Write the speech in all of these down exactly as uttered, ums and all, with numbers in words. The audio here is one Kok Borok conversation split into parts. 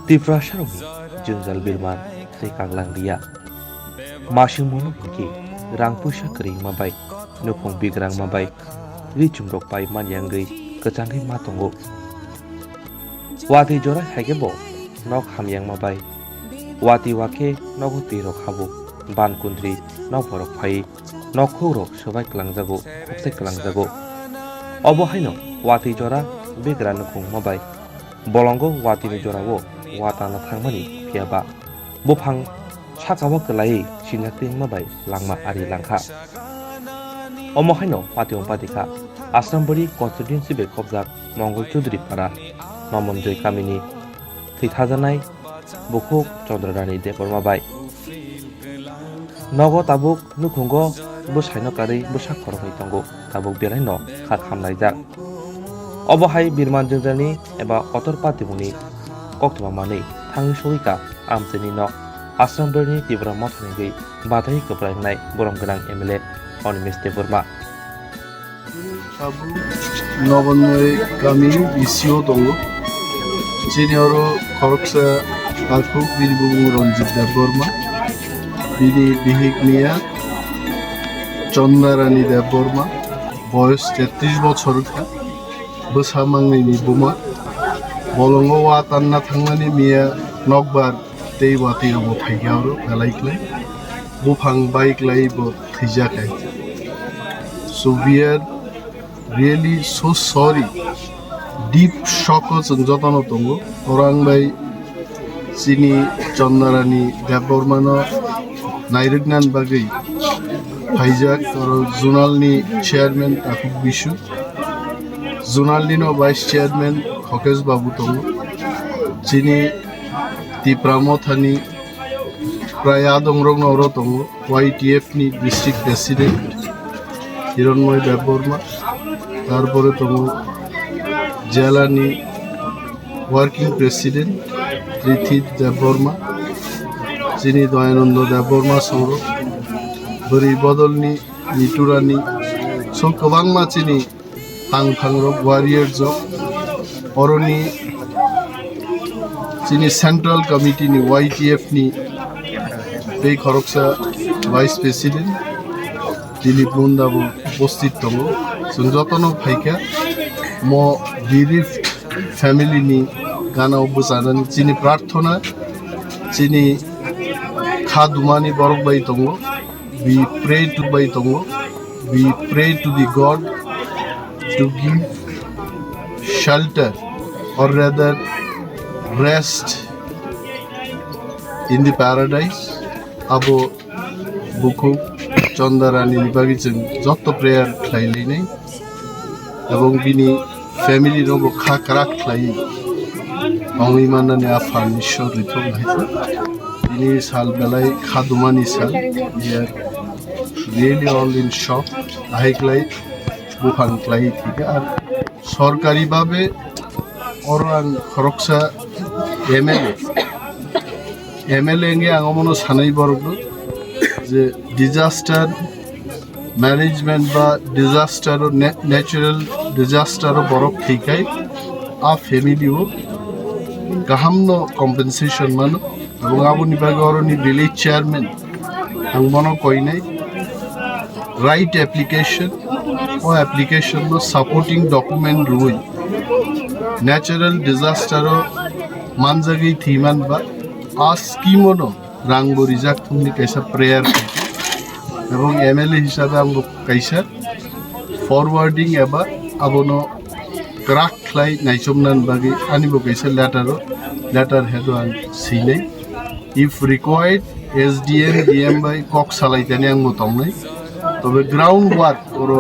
Tiprasarokni jwngjal birman tei kaglang riya. Masing mano hinkhe rang puisa kwrwngma bai, nukhung bigrangma bai, richumrok pai manyangwi kwchangwi ma tongo. Watwi jora hai khe bo nok hamyangma bai. Watwi wa khe nogo twi rok habo, ban kundri nok borok phaiwi nokhuk rok swbai kwlangjago, khukchai kwlangjago. Obo haino watwi jora begra nukhungma bai bolongo watwi ni jorao wa tana thangmani phiya ba buphang sakao kwlaiwi sinjak tengma bai langma ari langkha. Omo haino patiung patikha Asrambari constituency bai khobjak Mongol Chaudhary para Mamonjoi kamini thwithajanai bukhuk Chandrarani Debbarma bai. Nogo tabuk nukhungo bwsaino karwi bwsa khoroknwi tongo, tabuk belaino kha khamlaijak. Obo hai birman jwngjalni eba otor patimungni koktwma manwi thangwi sogwi ka amchaini nok Asrambari Tipra Mothani bagwi bathai kwplai wngnai borom gwnang M L A Animesh Debbarma. Tabuk Nobonnoi kami B C O tongo. Chini oro khoroksa takhuk, bini bumung Ranjit Debbarma. Bini bihik miya Chandarani Debbarma, boyos tetris bochor wngkha. Bwsa mangnini buma. Bolongo wa tanna thangmani miya nokbar tei watwi rokbo phaikha oro belai klai. Buphang bai klai bo thwijak hai. So we are really so sorry. Deep shock o chwng jotono tongo. Oro ang bai chini Chandarani Debbarmano nairwknani bagwi phaijak oro zonal ni chairman Takhuk Bisu, zonal ni no vice chairman Khokesh Babu tongo, chini Tipra Mothani prai adongrokno oro tongo, Y T F ni district president Hironmoy Debbarma, tarpore tongo jela ni working president Rithi Debbarma, chini Dayananda Debbarma songro, bwrwi bodolni Niturani, so kwbangma chini tangthangrok, warriors rok, oroni chini central committee ni Y T F ni tei khoroksa vice president Dilip Munda bo upasthit tongo. Chwng jotono phaikha mo bereaved family ni ganao bwchanani chini prarthana, chini kha dumani borok bai tongo. We pray to bai tongo. We pray to the God to give shelter or rather rest in the paradise. Abo bukhuk Chandarani ni bagwi chwng jotto prayer khlai lainai. Ebong bini family rokbo kha kwrak khlai tongwi mannani Apha Ishwar rithok hai. Bini sal belai kha dumani sal. We are really all in shock. Ahai khlai buphang khlai thika. Ar sorkari babe oro ang khoroksa M L A, M L A wngwi ang omono sanwi borok je disaster management ba disaster o na-, natural disaster o borok thwikhai a family o kaham no compensation mano. Ebong aboni bagwi oroni village chairman ang bono koinai right application, o application no supporting document rwi natural disaster o manjagwi thwiman ba a scheme o no rang bo rijak thumni kaisa prayer khaikha. Ebong M L A hisabe ang bo kaisa forwarding eba abono kwrak khlai naichomnani bagwi ani bo kaisa letter o, letter head o ang swinai. If required, S D M, D M bai kok salaitani ang bo tongnai. Tobe ground work oro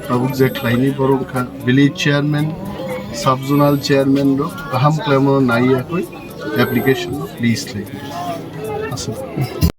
tabuk je khlaini borok wngkha village chairman, sub zonal chairman rok kaham khlaimo naiya koi application rok please khlai. Aswk.